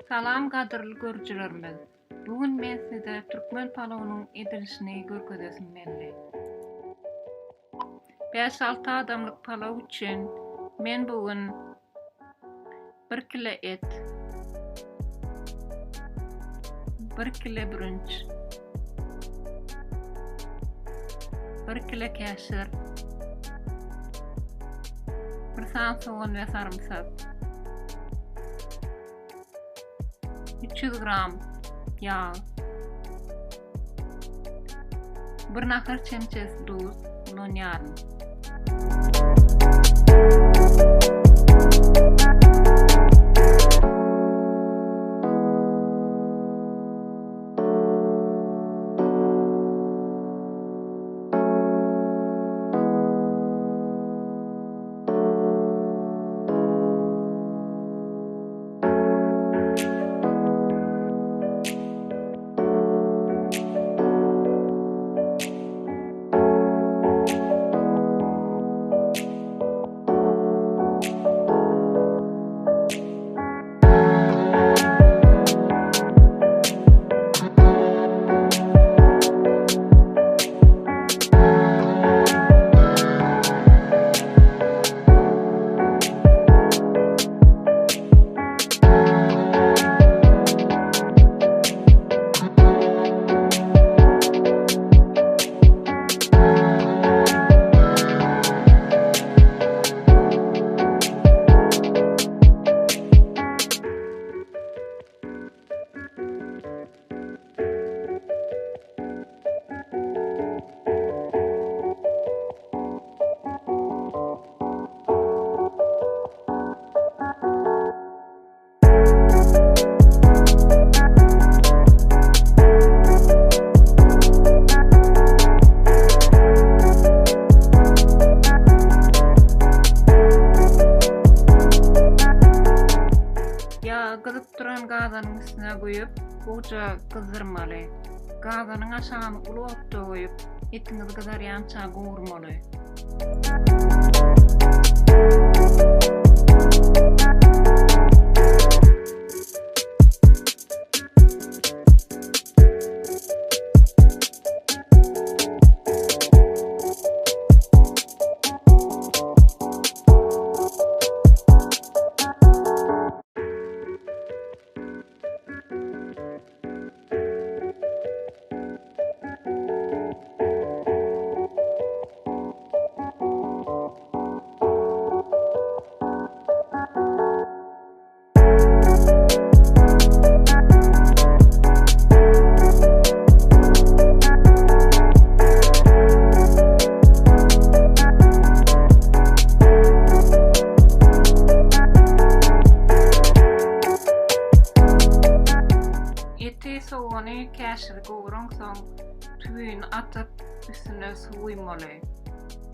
Salam gadyrly görüjilerimiz! Bu gün men size türkmen palowynyň edilişini görkezesim geldi. Bäş-alty adamlyk palow üçin men bu gün bir kile et, bir kile bürünç, bir kile käşir, bir sany sogan we sarymsak, 300 gram ýag, bir nahar çemçesi duz ulanýaryn. Ýagy gyzyp duran gazanyň üstüne guýup, gowja gyzdyrmaly. Gazanyň aşagyny uly otda goýup, etiňiz gyzarýança gowurmaly. Eti, sogany, käşiri gowraňsoň, tüwini atyp, üstüne suw guýmaly.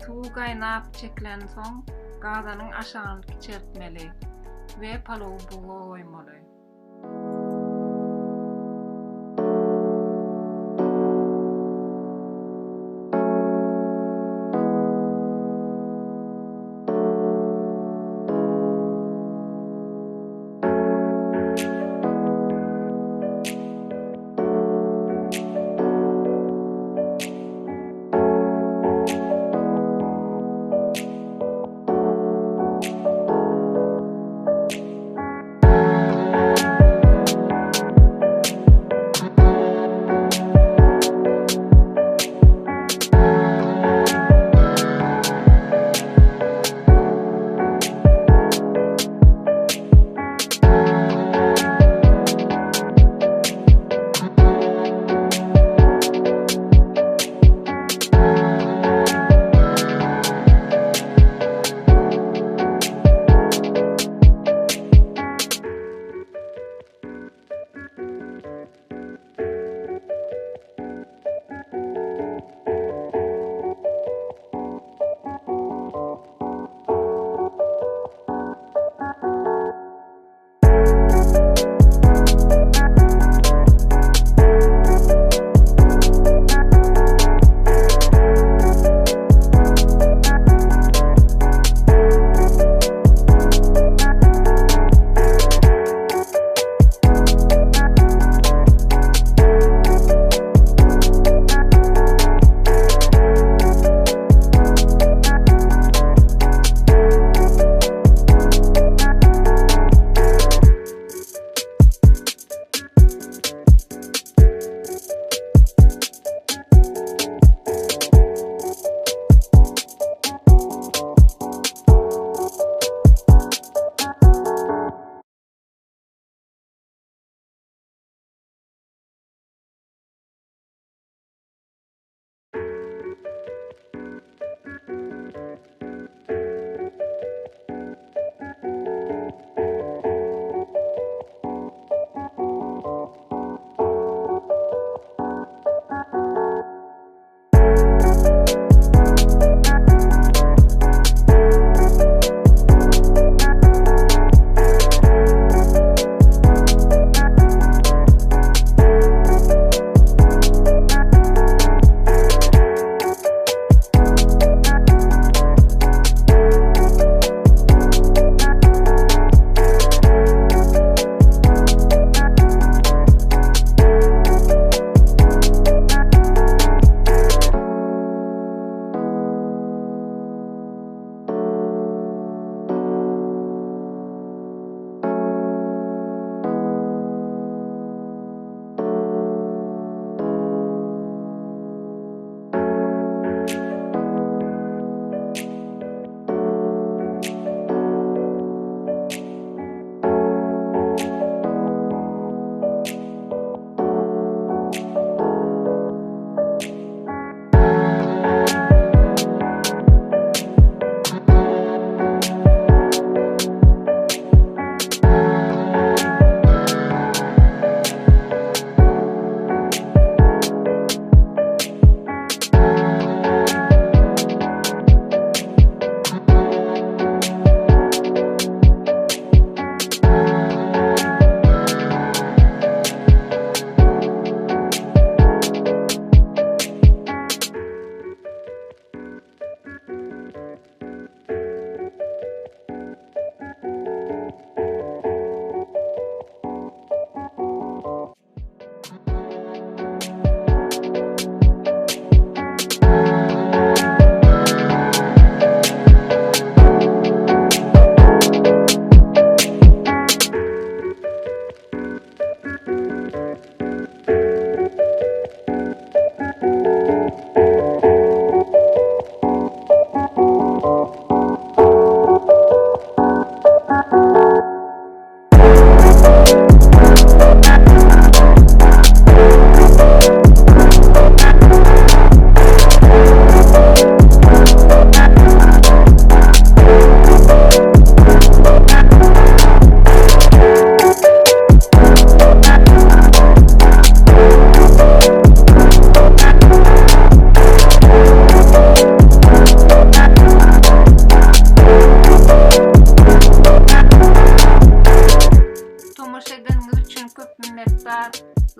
Suwy gaýnap çekilensoň, gazanyň aşagyny kiçeltmeli we palowy buga goýmaly.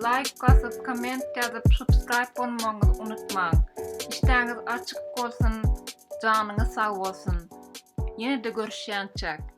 Laýk basyp, komment ýazyp, subscribe bolmagyňyzy unutmaň. Işdäňiz açyk bolsun, janyňyz sag bolsun. Ýene-de görüşýänçäk.